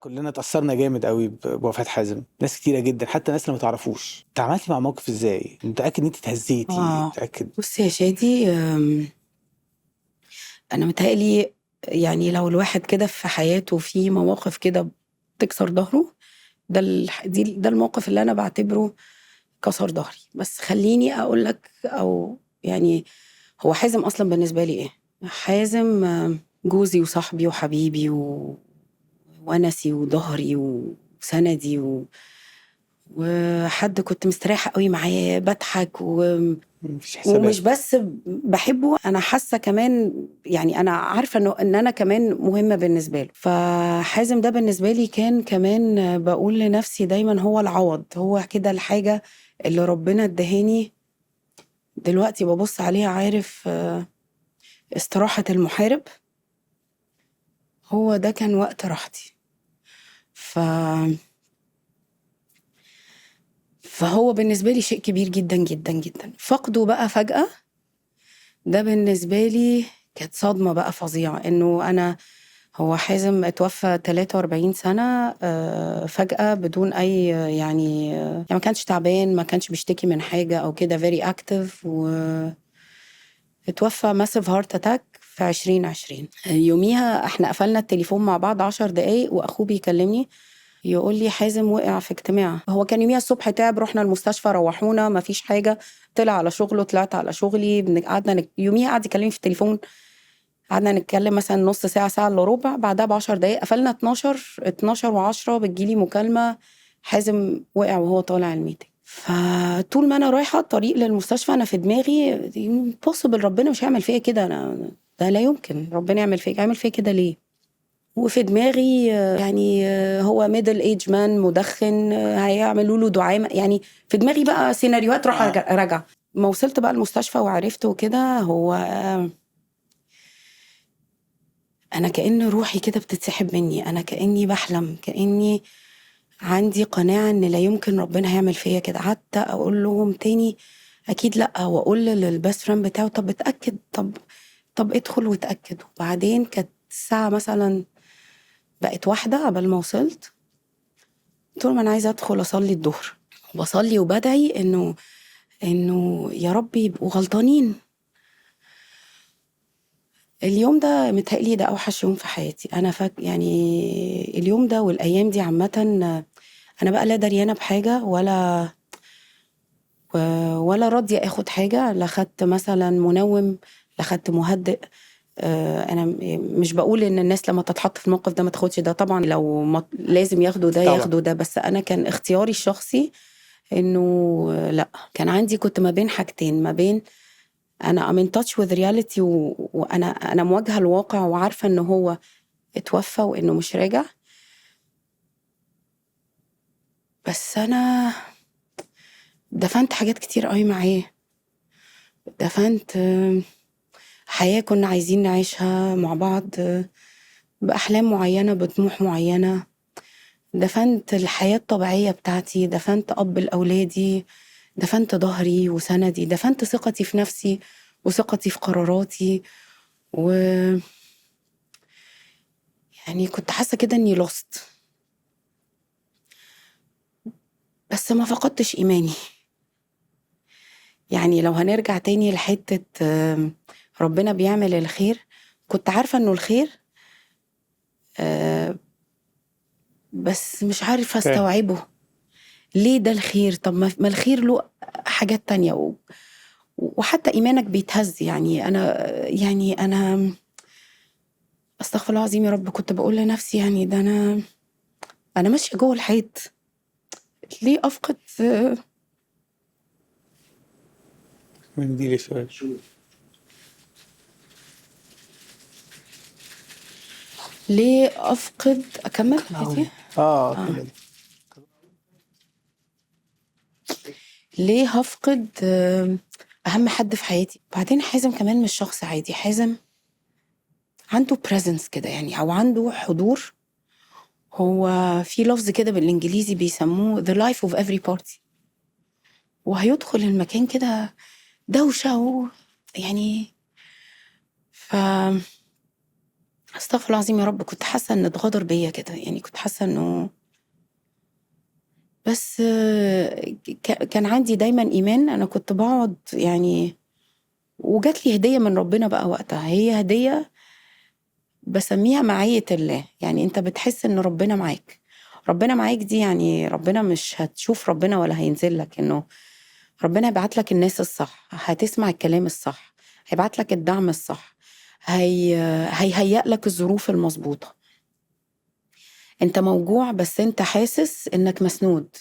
كلنا اتأثرنا جامد قوي بوفاة حازم، ناس كتيرة جدا حتى ناس اللي ما تعرفوش. تعاملتي مع الموقف ازاي؟ متأكد ان انت اتهزيتي؟ متأكد؟ بصي يا شادي، انا متهيألي يعني لو الواحد كده في حياته في مواقف كده بتكسر ظهره، ده الموقف اللي انا بعتبره كسر ظهري. بس خليني اقول لك، او يعني هو حازم اصلا بالنسبة لي ايه؟ حازم جوزي وصاحبي وحبيبي وونسي وظهري وسندي وحد كنت مستريحه قوي معاه، بضحك ومش بس بحبه، انا حاسه كمان يعني انا عارفه انه ان انا كمان مهمة بالنسبة له. فحازم ده بالنسبة لي كان كمان بقول لنفسي دايما هو العوض، هو كده الحاجة اللي ربنا ادهاني. دلوقتي ببص عليها عارف استراحة المحارب، هو ده كان وقت راحتي. فهو بالنسبة لي شيء كبير جدا جدا جدا. فقده بقى فجأة ده بالنسبة لي كانت صدمة بقى فظيعة. إنه أنا هو حازم اتوفى 43 سنة فجأة بدون أي يعني ما كانش تعبان، ما كانش بيشتكي من حاجة أو كده، very active، و اتوفى massive heart attack في 2020. يوميها احنا قفلنا التليفون مع بعض 10 دقايق، وأخوه بيكلمني يقول لي حازم وقع في اجتماع. هو كان يوميها الصبح تعب، رحنا المستشفى، روحونا، ما فيش حاجة، طلع على شغله، طلعت على شغلي، قعدنا يوميها قعد يكلمني في التليفون، قعدنا نتكلم مثلا نص ساعة، ساعة إلا ربع. بعدها ب10 دقايق قفلنا 12:10 بتجيلي مكالمة حازم وقع وهو طالع ال meeting. فطول ما أنا رايحة الطريق للمستشفى أنا في دماغي impossible، ربنا مش هيعمل فيا كده، أنا ده لا يمكن ربنا يعمل فيا، يعمل فيا كده ليه؟ وفي دماغي يعني هو middle age man مدخن، هيعملوا له دعامة، يعني في دماغي بقى سيناريوهات راح راجع. ما وصلت بقى المستشفى وعرفت وكده، هو أنا كأن روحي كده بتتسحب مني، أنا كأني بحلم، كأني عندي قناعة إن لا يمكن ربنا هيعمل فيا كده. حتى أقول لهم تاني أكيد لأ، وأقول لل best friend بتاعه طب اتأكد، طب ادخل واتأكد. وبعدين كانت الساعة مثلا بقت 1 قبل ما وصلت، طول ما أنا عايزة أدخل أصلي الظهر، وبصلي وبدعي إنه يا رب يبقوا غلطانين. اليوم ده متهيألي ده أوحش يوم في حياتي. أنا يعني اليوم ده والأيام دي عامة أنا بقى لا دريانة بحاجة ولا راضية أخد حاجة، لا خدت مثلا منوم، لا خدت مهدئ. أنا مش بقول إن الناس لما تتحط في الموقف ده ما تاخدش ده، طبعا لو لازم ياخدوا ده ياخدوا ده، بس أنا كان اختياري الشخصي إنه لا. كان عندي كنت ما بين حاجتين، ما بين أنا I'm in touch with reality وأنا أنا مواجهة الواقع وعارفة إنه هو اتوفى وإنه مش راجع، بس أنا دفنت حاجات كتير قوي معاه، دفنت حياة كنا عايزين نعيشها مع بعض بأحلام معينة بطموح معينة، دفنت الحياة الطبيعية بتاعتي، دفنت أب لأولادي، دفنت ظهري وسندي، دفنت ثقتي في نفسي وثقتي في قراراتي، و يعني كنت حاسة كده إني lost، بس ما فقدتش إيماني. يعني لو هنرجع تاني لحتة ربنا بيعمل الخير، كنت عارفة إنه الخير، بس مش عارفة استوعبه ليه ده الخير. طب ما الخير له حاجات تانية، وحتى إيمانك بيتهز. يعني أنا أستغفر الله العظيم يا رب، كنت بقول لنفسي يعني ده أنا ماشية جوه الحيط، ليه أفقد من دي شوية. ليه أفقد أكمل حياتي؟ كمل. ليه هفقد أهم حد في حياتي؟ بعدين حازم كمان مش شخص عادي، حازم عنده presence كده يعني، أو عنده حضور. هو في لفظ كده بالإنجليزي بيسموه the life of every party، وهيدخل المكان كده دوشة يعني. استغفر الله العظيم يا رب، كنت حاسه ان اتغدر بيا كده، يعني كنت حاسه انه بس كان عندي دايما ايمان. انا كنت بقعد يعني، وجات لي هديه من ربنا بقى وقتها، هي هديه بسميها معية الله. يعني انت بتحس ان ربنا معاك، ربنا معاك دي يعني ربنا مش هتشوف ربنا ولا هينزل لك، انه ربنا هيبعت لك الناس الصح، هتسمع الكلام الصح، هيبعت لك الدعم الصح، هيهيأ لك الظروف المظبوطة. انت موجوع بس انت حاسس انك مسنود.